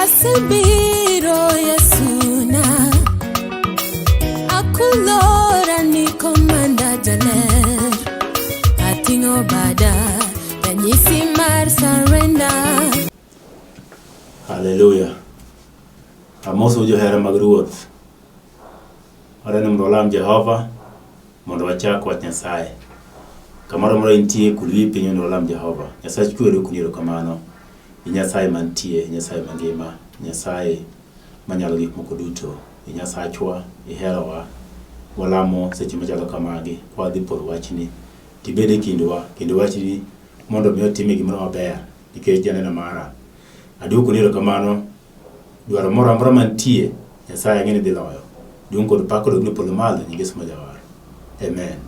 Asebiro Yesuna, akulora ni komanda jaler, ating'o bada ranyisi mar surrender. Haleluya. Amosou johera mag Ruoth. Adwaro ni mondo walam Jehova mondo wachak wach Nyasaye. Kamoro amora intie, kul wiyi piny mondo walam Jehova. Nyasach kwe dwokoni erokamano. I Nyasaye mantie, Nyasaye mangima, Nyasaye manyalo gik moko duto. I Nyasachwa, iherowa. Walamo seche machalo kamagi, kwadhi poro wachni. Tibed e kindwa, kendo wachni mondo mi otime gimoro maber, nikech janeno mara. Aduokoni erokamano Dwaro moro amora mantie, Nyasaye ang'e ni dhi loyo. Duong' kod pak odog ne polo malo, nying Yesu ma Jawar. Amen.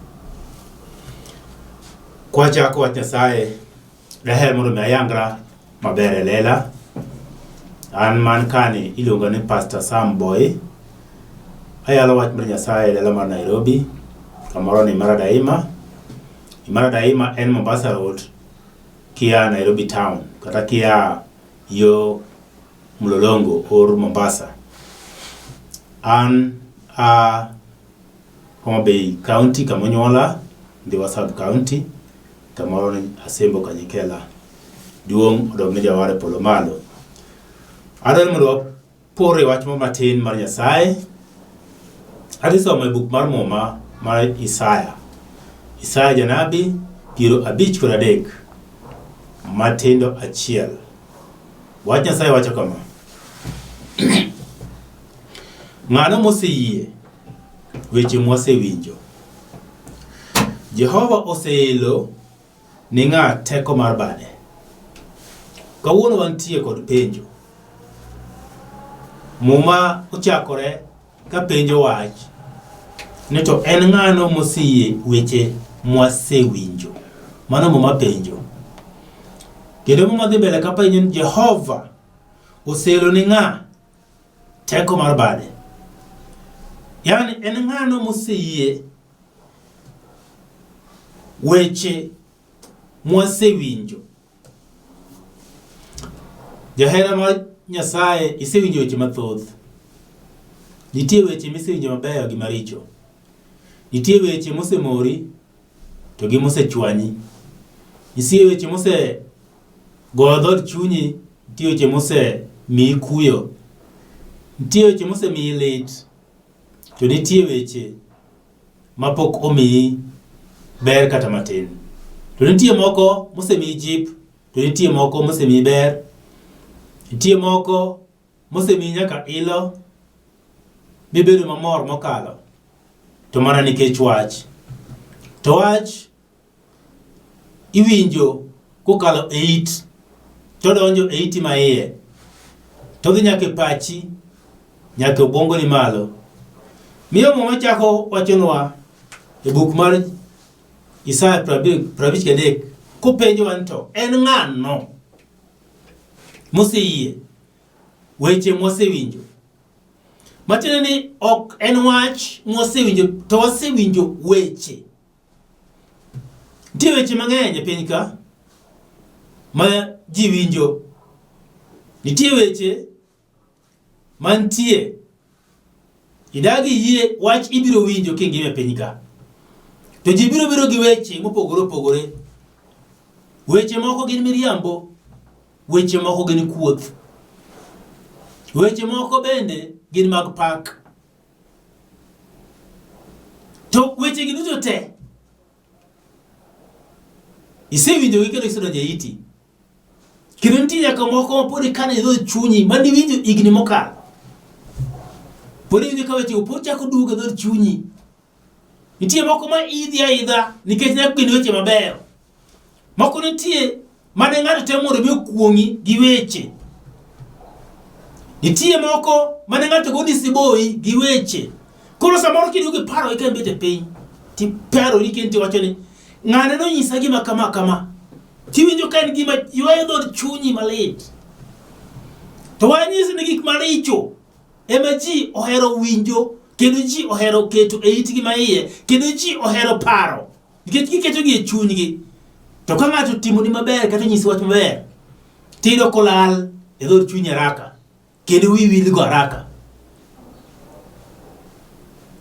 Kwachako wach Nyasaye, daher mondo mi ayangra maber e lela. An man kani iluonga ni Pastor Sam Boy. Ayalo wach mar Nyasaye e lela mar Nairobi, kamoro ni Imara Daima. Imara Daima en Mombasa Road kia Nairobi town kata kia yo Mlolongo or Mombasa. An a Homa Bay County kamonyuola, Ndhiwa Sub County, kamoro ni Asembo Kanyikela. Duong' odog ne Jawar e polo malo. Adwaro ni mondo wapor e wach moro matin mar Nyasaye. Adhi somo e buk mar Muma mar Isaya. Isaya janabi 53 matindo achiel. Wach Nyasaye wacho kama. Ng'ano moseyie weche mwasewinjo? Jehova oseelo ni ng'a teko mar bade? Kawuono wantie kod penjo. Muma ochakore ka penjo wach ni to en ng'ano moseyie weche mwasewinjo? Mano Muma penjo. Kendo Muma dhi mbele ka penjo ni Jehova oseelo ni ng'a teko mar bade? Yaani en ng'ano moseyie weche mwasewinjo? Jahera mar Nyasaye, isewinjo weche mathoth. Nitie weche misewinjo mabeyo gi maricho. Nitie weche mosemori to gi mosechwanyi. Nitie weche mose goyo dhood chunyi, nitie weche mosemiyi kuyo. Nitie weche mosemiyi lit, to nitie weche mapok omiyi ber kata matin. To nitie moko mosemiyi jip, to nitie moko mosemiyi ber, nitie moko mosemiyi nyaka ilo mibedo mamor mokalo, to mana nikech wach. To wach iwinjo kokalo e it, to donjo e iti ma iye, to dhi nyaka e pachi, nyaka e obwongoni malo. Miyo Muma chako wachonwa e buk mar Isaya 53 kopenjowa ni to en ng'ano moseyie weche mwasewinjo? Matiende ni ok en wach mwasewinjo to wasewinjo weche. Nitie weche mang'eny e piny ka ma ji winjo. Nitie weche mantie idagi yie wach ibiro winjo kingima e piny ka. To ji biro biro gi weche mopogore opogore. Weche moko gin miriambo, weche moko gin kuoth. Weche moko bende gin mag pak. To weche gi duto te isewinjogi kendo isedonjo e iti. Kendo nitie nyaka moko ma pod ikano e dhood chunyi ma niwinjo higni mokalo. Pod iwinjo ka wechego pod chako duogo e dhood chunyi. Nitie moko ma idhi aidha nikech ne gin weche mabeyo. Moko nitie mane ng'ato temo mondo mi okuong'i gi weche. Nitie moko mane ng'ato goni siboyi gi weche. Koro samoro kiduogo iparo ka ibet e piny, tiparori kendo tiwacho ni ng'ane nonyisa gima kama kama. Tiwinjo ka en gima ywayo dhood chunyi malit. To wanyisi ni gik maricho ema ji ohero winjo kendo ji ohero keto e itgi maiye kendo ji ohero paro nikech giketogi e chunygi. To ka ng'ato otimoni maber kata onyisi wach maber, tiyudo kolal e dhood chunyi haraka. kendo wiyi wilgo haraka.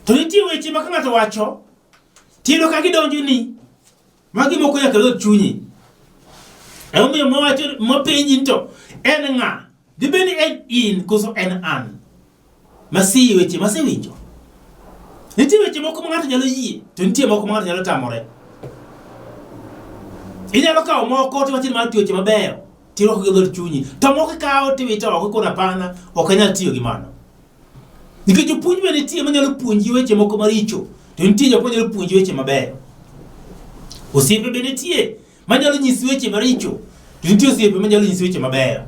To nitie weche ma ka ng'ato wacho, tiyudo ka gidonjoni, ma gimoko nyaka dhood chunyi. Emomiyo mowacho mopenji ni to en ng'a? Dibed ni en in koso en an? Masiyi weche masewinjo. Nitie weche moko ma ng'ato nyalo yie, to nitie moko ma ng'ato nyalo tamore. Inyalo kawo moko tiwacho ni mar weche mabeyo, tirwako gi dhood chunyi. To moko ikawo tiwito oko ikono hapana, ok anyal tiyo gi mano. Nikech jopuonj be nitie manyalo puonji weche moko maricho, to nitie jok manyalo puonji weche mabeyo. Osiepe be nitie manyalo nyisi weche maricho, to nitie osiepe manyalo nyisi weche mabeyo.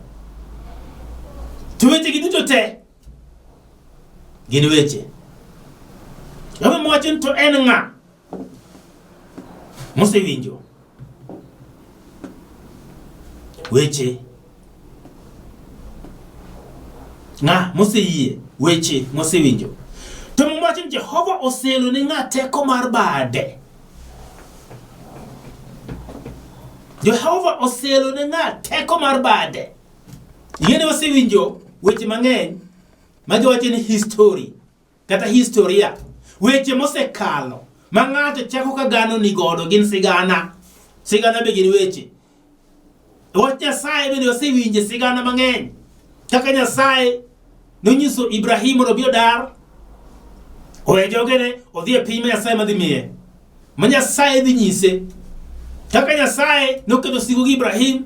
To wechegi duto te gin weche. Emomiyo wacho ni to en ng'a mosewinjo weche ng'a moseyie weche mosewinjo to Muma wacho ni Jehova oselo ne ng'a teko mar bade Jehova oselo ne ng'a teko mar bade ing'e ni wasewinjo weche mang'eny ma giwacho ni history kata historia weche mosekalo ma ng'ato chako ka gano ni godo gin sigana sigana be gin weche wach nyasaye bende wasewinje sigana mang'eny kaka nyasaye nonyiso ibrahim mondo obi odar owe jogene odhi e piny ma nyasaye madhi miye ma nyasaye dhi nyise kaka nyasaye noketo singo gi ibrahim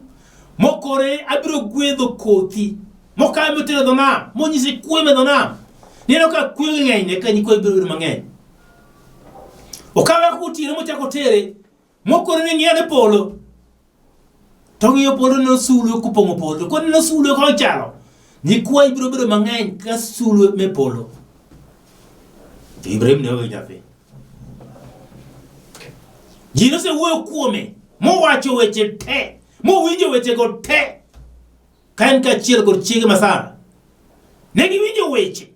mokore abiro gwedho kothi mokawe motero dho nam monyise kwe me dho nam neno ka kwe ng'eny ne ka nyikwayo biro bedo mang'eny okawe kotieno mochako tere mokore ni ng'iyo ne polo to ng'iyo polo neno sulwe kopong'o polo koneno sulwe kaka chalo nyikwayi biro bedo mang'eny ka sulwe me polo to Ibrahim ne onge nyathi ji nosewuoyo kuome mowacho weche te mowinjo wechego te ka en kaachiel kod chiege ma Sara. Ne giwinjo weche.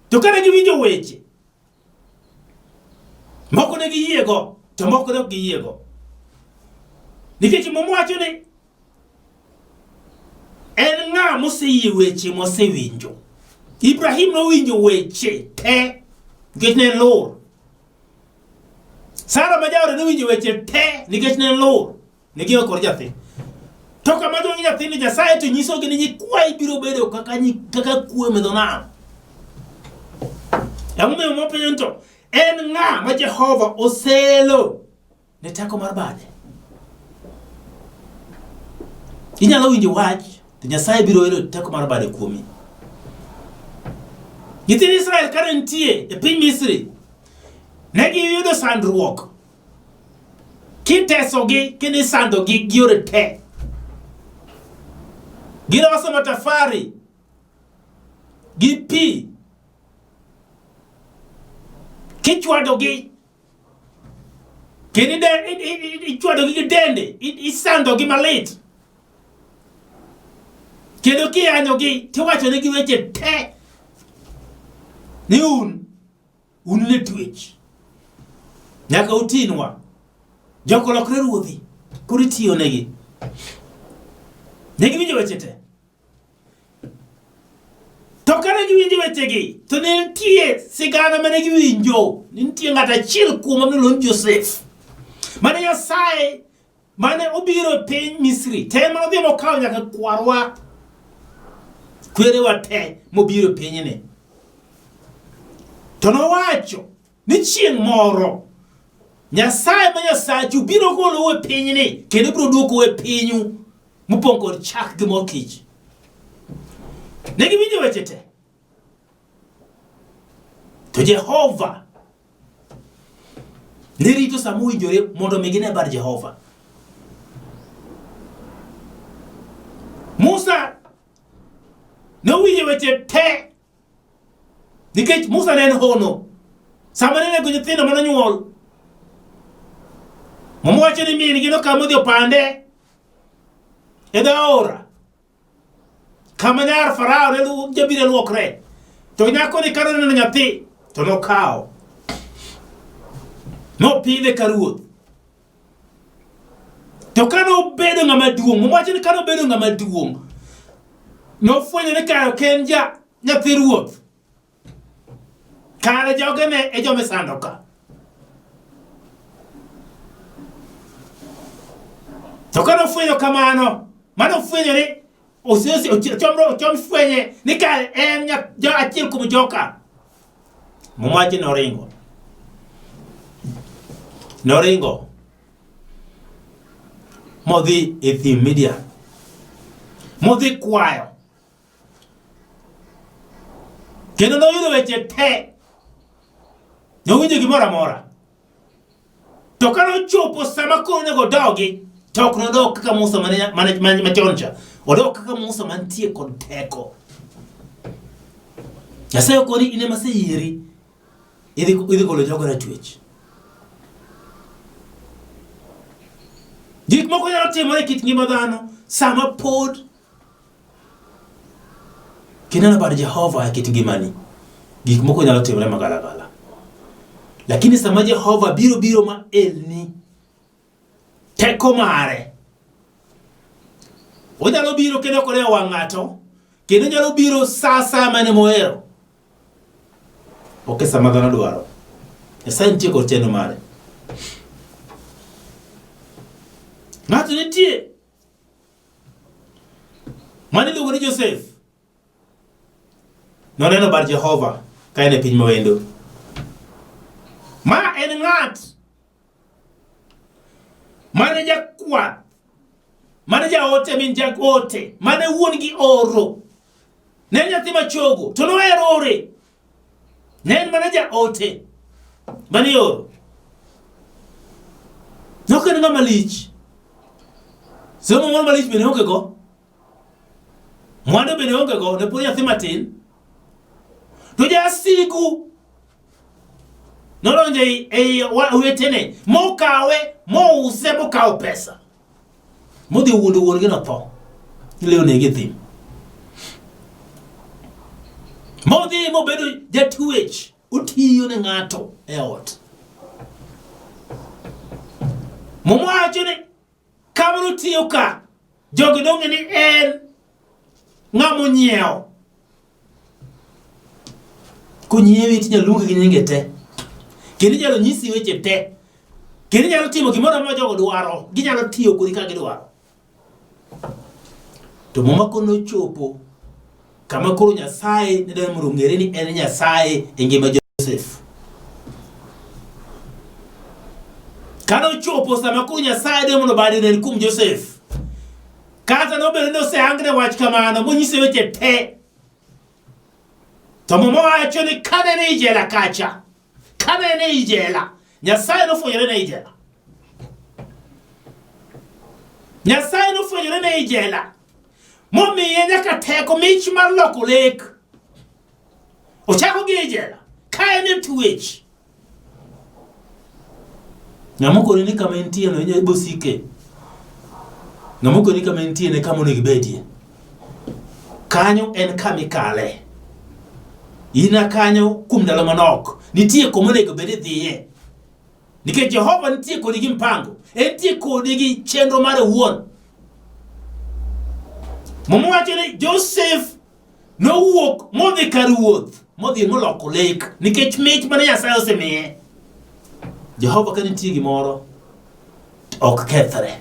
To kane giwinjo weche, moko ne giyiego, to moko ne ok giyiego. Nikech Muma wacho ni en ng'a moseyie weche mosewinjo. Ibrahim nowinjo weche te nikech ne en lur. Sara ma jaode nowinjo weche te nikech ne en lur. Ne gionge kod nyathi. To kama gionge nyathi ni Nyasaye to nyisogi ni nyikwayi biro bedo kaka kaka kwe me dho nam. Emomiyo Muma penjo ni to en ng'a ma Jehova oselo ne teko mar bade? Inyalo winjo wach to Nyasaye biro elo teko mar bade kuomi. Nyithind Israel kane nitie e piny Misri, ne giyudo sandruok Kitesogi kendo isandogi gi yore te. Giloso matafari gi pi kichwadogi kendo ichwadogi gi dende, isandogi malit kendo kiyanyogi tiwachonegi weche te ni un Un ne twech. Nyaka utinwa. Joko lokre ruodhi. Koro itiyo negi. Ne giwinjo weche te. To kane giwinjo wechegi, to ne nitie sigana mane giwinjo. Ne nitie ng'at achiel kuom miluongo ni Josef. Mane Nyasaye mane obiro e piny Misri te mane odhi mokawo nyaka kwarwa kwerewa te mobiro e pinyni to nowacho ni chieng' moro Nyasaye ma Nyasachu biro golou e pinyni kendo biro duokou e pinyu mopong' kod chak gi mor kich. Ne giwinjo weche te. To Jehova ne rito sama owinjore mondo mi gine bad Jehova. Musa nowinjo weche te nikech Musa ne en hono. Sama ne nego nyithindo mane onyuol, Muma wacho ni min gi nokawo modhi opande e dho aora. Kama nyar Farao ne jabiro luokre. To nyako ni kane oneno nyathi to nokawo. Nopidhe ka ruoth. To kane obedo ng'ama duong', Muma wacho ni kane obedo ng'ama duong', Nofwenyo ni kare ok en ja nyathi ruoth. Kare jogene e joma isando ka. To ka nofwenyo kamano, mano ofwenyo ni ochom fwenye ni kare en achiel kuom joka. Muma wacho ni noringo. Noringo. Modhi e thim Midian. Modhi kwayo. Kendo noyudo weche te. Nowinjo gimoro amora. To ka nochopo sama koro onego odogi, to ok nodok kaka Musa machon cha. Odok kaka Musa mantie kod teko. Nyasaye okoni in ema aseyieri idhi golo jogo e twech. Gik moko nyalo timore e kit ngima dhano sama pod kineno bad Jehova e kit ngimani, gik moko nyalo timore magalagala. Lakini sama Jehova biro biro ma elni teko mare, onyalo biro kendo ok odewo wang' ng'ato, kendo onyalo biro sa asaya mane mohero. Ok e sama dhano dwaro. Nyasaye nitie kod chenro mare. Ng'ato nitie mane iluongo ni Josef. Noneno bad Jehova ka en e piny mawendo. Ma en ng'at mane jakwath, mane jaote min jaote, mane wuon gi oro. Ne en nyathi machogo to nohero ore. Ne en mana jaote mane ioro. Ne ok en ng'ama lich. Somo moro malich bende onge go. Mwandu bende onge go, ne pod nyathi matin. To jasigu nodonjo ei wetene mokawe mouse mokawo pesa modhi owuondo wuon-gi notho le onege e thim modhi mobedo jatwech otiyo ne ng'ato e ot Muma wacho ni kama notiyo ka jogi dong'e ni en ng'ama onyiewo Konyiewi tinyalo luongi gi nyinge te. Kendo inyalo nyisi weche te. Kendo inyalo timo gimoro amora jogo dwaro. Ginyalo tiyo kodi ka gidwaro. To muma kono chopo kama koro Nyasaye ne dwaro mondo ong'ere ni en Nyasaye e ngima Josef. Kane ochopo sama koro Nyasaye dwaro mondo bade onen kuom Josef, kata nobedo ni osehangne wach kamano monyise weche te, To Muma wacho ni kane ni jela kacha, kane ni jela, Nyasaye nofwenyore ne jela. Nyasaye nofwenyore ne jela momiye nyaka teko mich mar loko lek. Ochako gi e jela ka en e twech. Ng'ama okoni ni kama entie no inyalo bosike. Ng'ama okoni kama entie ne kama onego ibedie. Kanyo en kama ikale. Ina kanyo kuom ndalo manok. Nitie kuma onego bed idhiye. Nikech Jehova nitie kodi gi mpango. Entie kodi gi chenro mare owuon. Muma wacho ni Joseph Nowuok modhi kar wuoth, modhi moloko lek nikech mich mane Nyasaye osemiye. Jehova ka nitie gimoro ok kethre.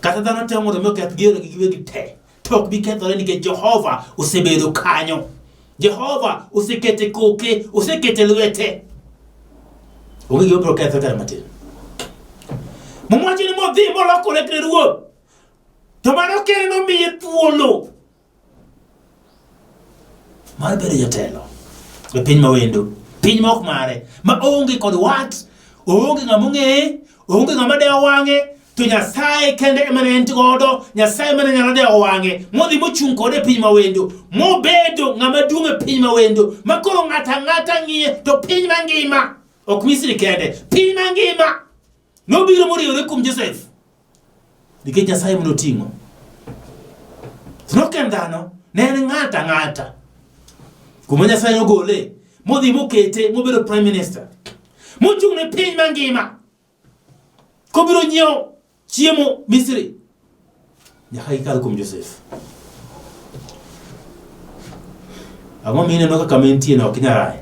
Kata dhano temo mondo mi oketh gi yoregi giwegi te, to ok bi kethore nikech Jehova osebedo kanyo. Jehova osekete koke, osekete lwete. Onge gima biro ketho kata matin. Muma wacho ni modhi moloko lek ne ruoth. To mano kende nomiye thuolo mar bedo jatelo e piny mawendo, piny ma ok mare, ma onge kod wat, onge ng'ama ong'eye, onge ng'ama dewo wang'e, to Nyasaye kende ema ne en godo, Nyasaye ema ne nyalo dewo wang'e, modhi mochung' kode e piny mawendo, mobedo ng'ama duong' e piny mawendo, ma koro ng'ato ang'ata ng'iye, to piny mangima, ok Misri kende, piny mangima Nobiro moriwore kuom Josef nikech Nyasaye mondo oting'o. Nok en dhano, ne en ng'ata ng'ata. Kuma Nyasaye nogole, modhi mokete, mobedo prime minister. Mochung' ne piny mangima. Kobiro nyiewo chiemo Misri. Nyaka gikal kuom Josef. Ang'o mineno ka kama intie no ok inyal aye?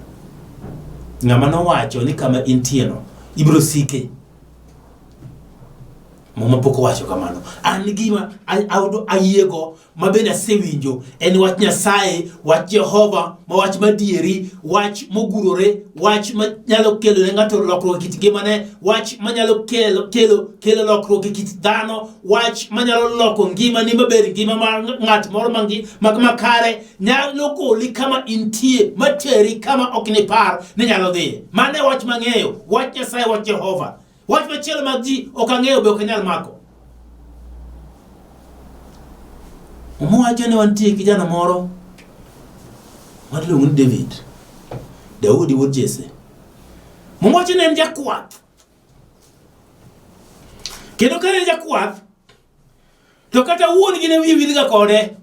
Ng'ama nowacho ni kama intie no ibiro sike. Muma pok owacho kamano. An gima ayiego ma bende asewinjo en wach Nyasaye, wach Jehova, ma wach madieri, wach mogurore, wach manyalo kelo ne ng'ato lokruok e kit ngimane, wach manyalo kelo kelo kelo lokruok e kit dhano, wach manyalo loko ngimani mabed ngima mar ng'at moro mangi mag makare, nyalo goli kama intie materi kama ok nipar ni nyalo dhiye. Mano e wach mang'eyo, wach Nyasaye, wach Jehova. Wach machielo mag ji ok ang'eyo be ok anyal mako. Muma wacho ni wantie kijana moro ma iluongo ni David. Daudi wuod Jesse. Muma wacho ni en jakwath. Kendo ka en jakwath, to kata wuon gi ne wiye wilga kode.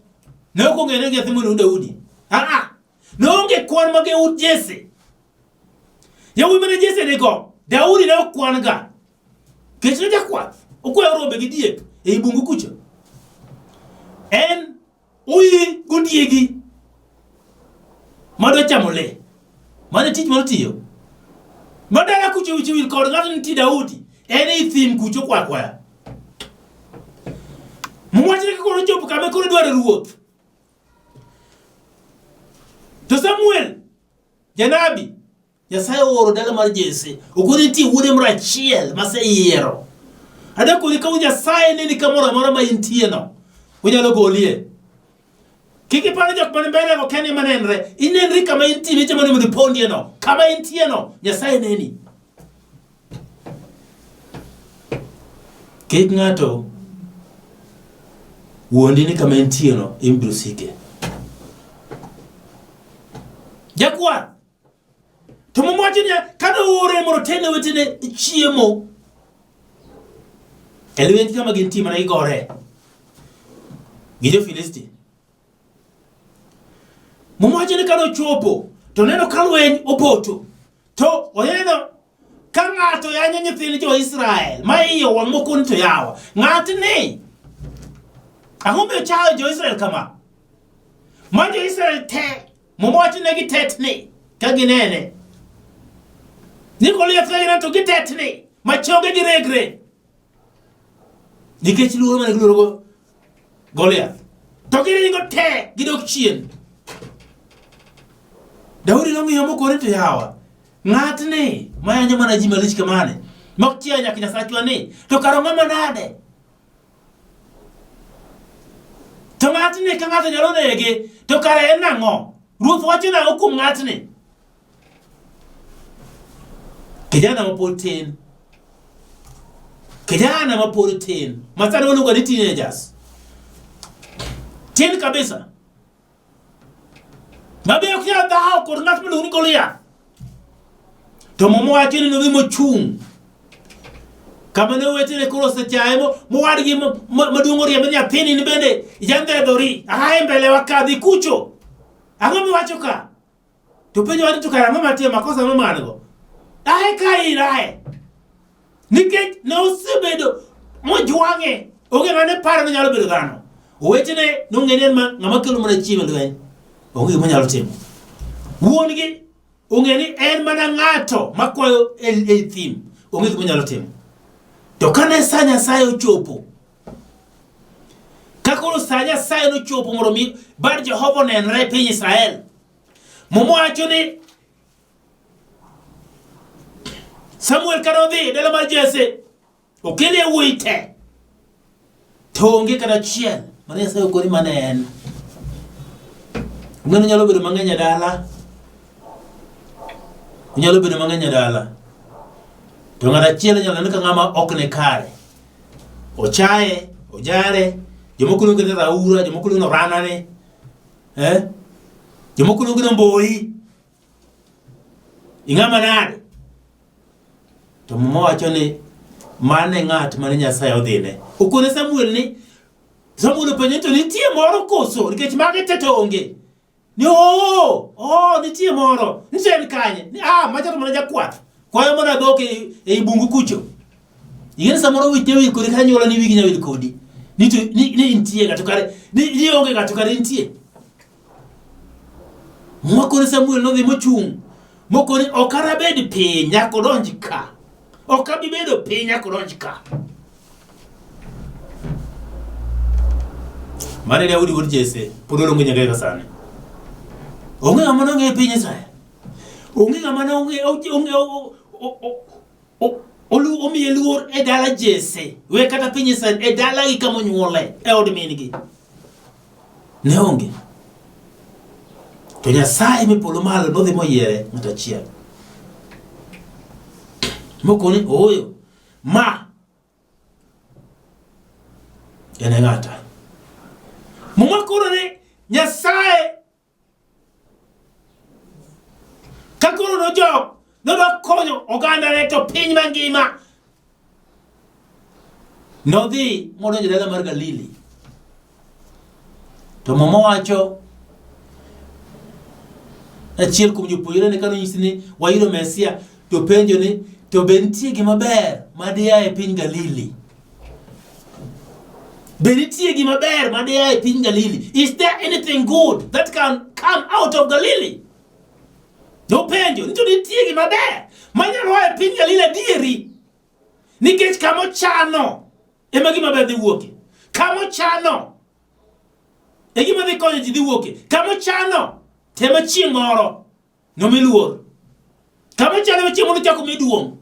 Ne ok ong'ere gi nyathi miluongo ni Daudi. Aa, ne onge kwan mag yawuot Jesse. Yawuoyi mane Jesse nigo, Daudi ne ok kwan ga. Nikech ne jakwath, okwayo rombe gi diek ei bungu kucha. En oyi gondiegi madwa chamo le. Mano e tich manotiyo. Madala kucha wiche wil kod ng'ato nitie Daudi. En ei thim kucha okwayo akwaya. Muma wacho ni koro ochopo kama koro idwaro ruoth. To Samuel janabi Nyasaye ooro dala mar Jesse okoni nitie wuode moro achiel maseyiero. Adwa koni ka Nyasaye neni kamoro amora ma intie no, onyalo golie. Kik ipar ni jok man mbele go kende ema nenre. Inenri kama intie mitemo ni mondo ipondie no. Kama intie no, Nyasaye neni. Kik ng'ato wuondi ni kama entie no ema ibiro sike. Jakwath to Muma wacho niya kane oore mondo oter ne owetene chiemo e lweny kama gintie mana gigore gi jo-Filisti. Muma wacho ni kane ochopo to neno ka lweny opoto to oneno ka ng'ato yanyo nyithind jo-Israel ma iye owang' mokoni to yawa ng'atni ang'o miyo chayo jo-Israel kama ma jo-Israel te Muma wacho ne gitetni ka ginene ni Goliath ka ginene to gitetni ma chonge giregre nikech luoro mane giluorogo Goliath to giringo te gidok chien Daudi nong'iyo mokore to yawa ng'atni mayanyo mana ji malich kamane mok chia nyaka Nyasachwa ni to kar ong'ama nade to ng'atni ka ng'ato nyalo nege to kare en nang'o ruoth wacho nang'o kuom ng'atni kijana mapod tin kijana mapod tin ma sani waluongo ni teenagers tin kabisa ma be ok nyal dhawo kod ng'at miluongo ni Goliath to Muma wacho ni nodhi mochung' kama ne owetene koro osechaye mowadgi maduong' oriembe ni nyathini ni bende ijandhedhori ae mbele wa ka dhi kucho ang'o miwacho ka To penjo wani to kara ang'o matimo makosa ang'o ma an go? Ae ka in ae. Nikech ne osebedo mojwang'e, onge ng'ama ne paro ni nyalo bedo dhano. Owetene nong'e ni en ma ng'ama kelo mana chiemo e lweny. Onge gima onyalo timo. Wuon-gi ong'e ni en mana ng'ato makwayo e e thim. Onge gima onyalo timo. To kane sa Nyasaye ochopo, ka koro sa Nyasaye nochopo mondo mi bad Jehova onenre e piny Israel, Muma wacho ni Samuel kane odhi e dala mar Jesse, okel yawuoyi te, to onge kata achiel mane Nyasaye okoni mane en. Ng'ano nyalo bedo mang'eny e dala, onyalo bedo mang'eny e dala, to ng'at achiel inyalo neno ka ng'ama ok ni kare. Ochaye, ojare, jomoko luonge ni raura, jomoko luonge ni oranane, Eh? Jomoko luongi ni mboi. Ing'ama nade? To Muma wacho ni mano e ng'at mane Nyasaye odhine. Okone Samuel ni Samuel openje to nitie moro koso nikech mage te to onge. Ni oo, oo nitie moro. Nitie en kanye? Ni ah macha to mana jakwath. Kwayo mana dhok e, e bungu kucho. Ing'e ni samoro wich ne wil kodi kata anyuola ni wigi nya wil kodi. Ni to ni, ni intie ng'ato kare ni, ni onge ng'ato kare intie. Muma koni Samuel nodhi mochung' mokoni ok anabed piny nyaka odonj ka. Ok abi bedo piny nyaka odonj ka. Mane Daudi wuod Jesse pod oluongo nyaka ka sani. Onge ng'ama nong'e e piny Israel. Onge ng'ama nong'e onge olu omiye luor e dala Jesse. We kata piny Israel e dalagi kama onyuole e od min-gi. Ne onge. To Nyasaye me polo malo nodhi moyiere ng'ato achiel. Mokoni ooyo ma en e ng'ata. Muma koro ni Nyasaye ka koro nojok nodok konyo ogandane to piny mangima nodhi modonjo dala mar Galili. To Muma wacho achiel kuom jopuonjrene kane onyisi ni wayudo Mesia to penjo ni to be nitie gima ber ma dia e piny Galili? Be nitie gima ber ma dia e piny Galili? Is there anything good that can come out of Galilee? Nopenjo ni to nitie gima ber manyalo a e piny Galili adieri? Nikech kama ochano ema gima ber dhi wuokie. Kama ochano e gima dhi konyo ji dhi wuokie. Kama ochano to ema chieng' moro nomi luor. Kama ochano ema chieng' moro chako mi duong'.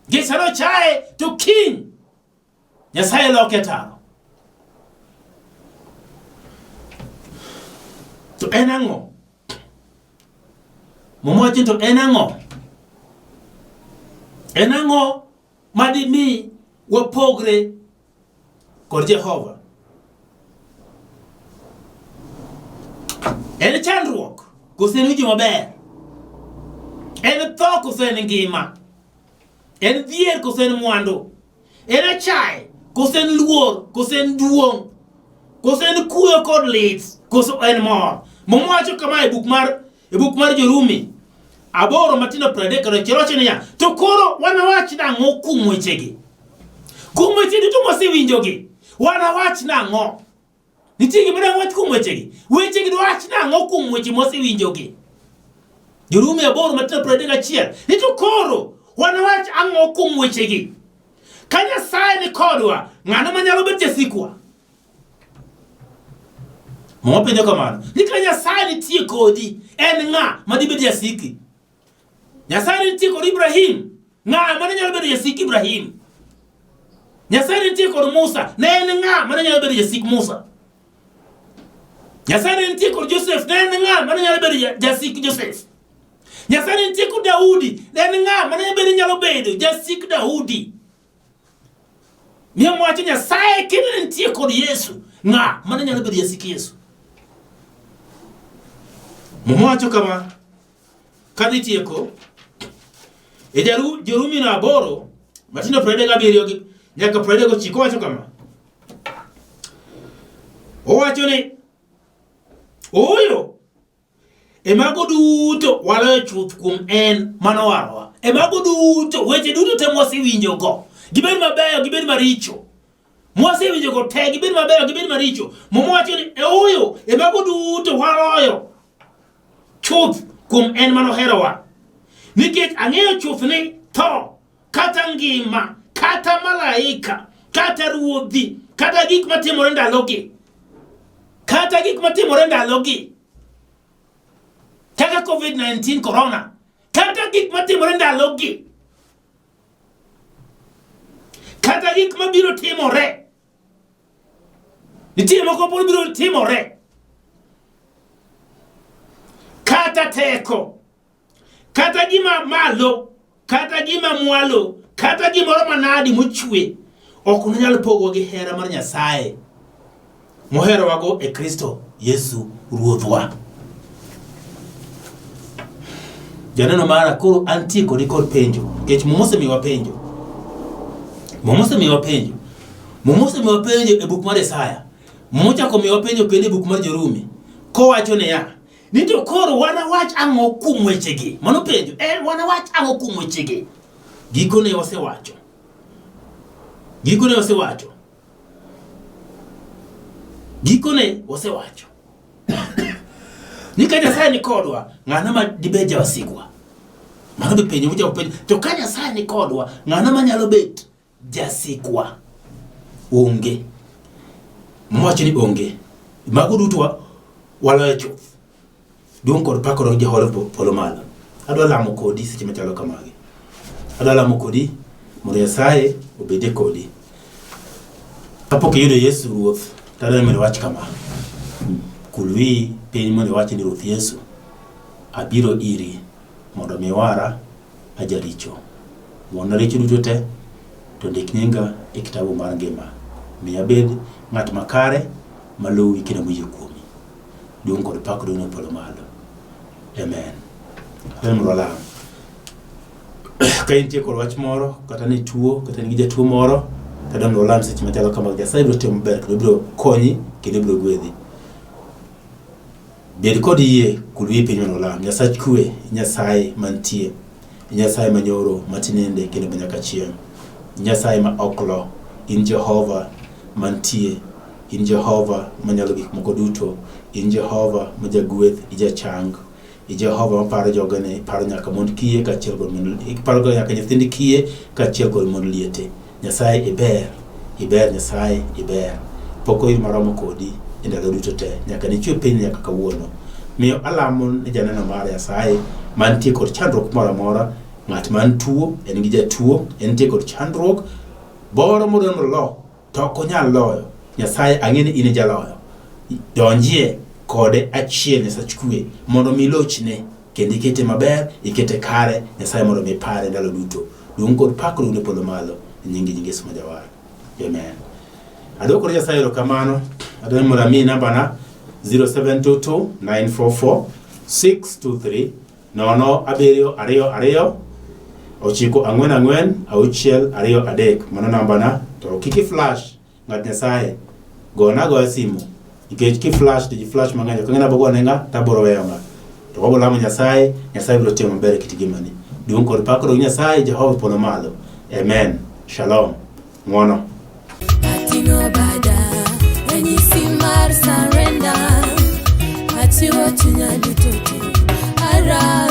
Nikech sano ochaye to kiny Nyasaye loke taro. To en ang'o? Muma wacho ni to en ang'o? En ang'o ma dimi wapogre kod Jehova? En chandruok koso en winjo maber? En tho koso en ngima? En dhier koso en mwandu? En achaye koso en luor koso en duong' koso en kuyo kod lit koso en mor? Muma wacho kama e buk mar e buk mar Jorumi aboro matindo 39 wacho niya, to koro wanawach nang'o kuom wechegi? Kuom weche duto mwasewinjogi, wanawach nang'o? Nitie gima dang' wach kuom wechegi. Wechegi dwach nang'o kuom weche mwasewinjogi? Jorumi aboro matindo 31 ni to koro wanawach ang'o kuom wechegi? Ka Nyasaye ni kodwa, ng'ano manyalo bet jasikwa? Muma penjo kamano. Ni ka Nyasaye nitie kodi, en ng'a ma dibed jasiki? Nyasaye nitie kod Ibrahim, ng'a mane nyalo bedo jasik Ibrahim? Nyasaye nitie kod Musa, ne en ng'a mane nyalo bedo jasik Musa? Nyasaye nitie kod Joseph, ne en ng'a mane nyalo bedo jasik Joseph? Nyasaye nitie kod Daudi, ne en ng'a mane bedo nyalo bedo jasik Daudi? Miyo wacho Nyasaye kendo ne nitie kod Yesu, ng'a mane nyalo bedo jasik Yesu? Muma wacho kama, kadhi tieko, e jaru, Jorumi no aboro, matindo 37 gi nyaka 39 wacho kama. Owacho ni, ooyo, E mago duto waloyo chuth kuom en manowarowa. E mago duto, weche duto te mwasewinjogo, gibed mabeyo, gibed maricho. Mwasewinjogo te, gibed mabeyo, gibed maricho. Muma wacho ni e ooyo, e mago duto waloyo chuth kuom en manoherowa. Nikech ang'eyo chuth ni tho, kata ngima, kata malaika, kata ruodhi, kata gik matimore ndalogi, kata gik matimore ndalogi, kaka COVID-19 corona, kata gik matimore ndalogi, kata gik mabiro timore, nitie moko pod biro timore, kata teko, kata gima malo, kata gima mwalo, kata gimoro manadi mochwe, ok nonyal pogowa gi hera mar Nyasaye moherowago e Kristo Yesu Ruodhwa. Janeno mara koro antie kodi kod penjo, nikech Muma osemiwa penjo. Muma osemiwa penjo. Muma osemiwa penjo e buk mar Isaya. Muma ochako miwa penjo kendo e buk mar Jorumi kowacho niya, ni to koro wanawach ang'o kuom wechegi? Mano penjo. En wanawach ang'o kuom wechegi? Gikone wasewacho. Gikone wasewacho. Gikone wasewacho. Ni ka Nyasaye ni kodwa, ng'ano ma dibed jawasikwa? Mano be penjo mochako penjo. To ka Nyasaye ni kodwa, ng'ano manyalo bet jasikwa? Onge. Mwacho ni onge. Mago duto waloyo chuth. Duong' kod pak odog Jehova polo malo. Adwa lamo kodi seche machalo kamagi. Adwa lamo kodi mondo Nyasaye obedie kodi. Kapok iyudo Yesu Ruoth, to adwa mondo iwach kama. Kul wiyi piny mondo iwach ni Ruoth Yesu, abiro iri mondo mi iwara a jaricho. Ng'wonna richo duto te, to ndik nyinga e kitabu mar ngima. Mi abed ng'at makare maluwi kendo moyie kuomi. Duong' kod pak duong' e polo malo. Amen. Amen mondo walam. Ka intie kod wach moro, kata ni tuo, kata in gi jatuo moro, kata mondo walam seche machalo kama, Nyasaye biro timo maber kendo biro konyi kendo biro gwedhi. Bed kod yie, kul wiyi piny mondo walam. Nyasach kwe, Nyasaye mantie, Nyasaye manyoro, matinende kendo manyaka chieng'. Nyasaye ma ok lo, in Jehova mantie, in Jehova manyalo gik moko duto, in Jehova ma jagwedh, ijachang, i Jehova maparo jogene, iparo nyaka mond kiye kaachiel kod mond, iparo nyaka nyithind kiye kaachiel kod mond liete. Nyasaye iber, iber Nyasaye iber. Pok oyud maromo kodi e ndalo duto te, nyaka ne chwe piny nyaka kawuono. Miyo alamo ne janeno mar Nyasaye mantie kod chandruok moro amora, ng'at man tuo, en gi jatuo, entie kod chandruok, boro modwa mondo olo, to ok onyal loyo. Nyasaye ang'e ni in e jaloyo. Donjie kode achiel Nyasach kwe mondo mi lochne kendo ikete maber, ikete kare, Nyasaye mondo mi pare ndalo duto. Duong' kod pak odong' ne polo malo e nying nying Yesu ma Jawar. Amen. Adwoko ne Nyasaye erokamano. Adwaro mondo amiyi nambana 0722 944 623 0 7 2 2 9 4 4 6 2 3 mano nambana to kik i flash ng'at Nyasaye gona agoya simu nikech ki flash to ji flash mang'eny ok ang'e ni abogone ng'a to abiro weyo ng'a to wabo lamo Nyasaye Nyasaye biro timo maber e kit ngimani duong' kod pak odog Nyasaye Jehova polo malo amen shalom ng'wono Ating'o bada, ranyisi mar surrender. Achiwo chunya duto te, ara.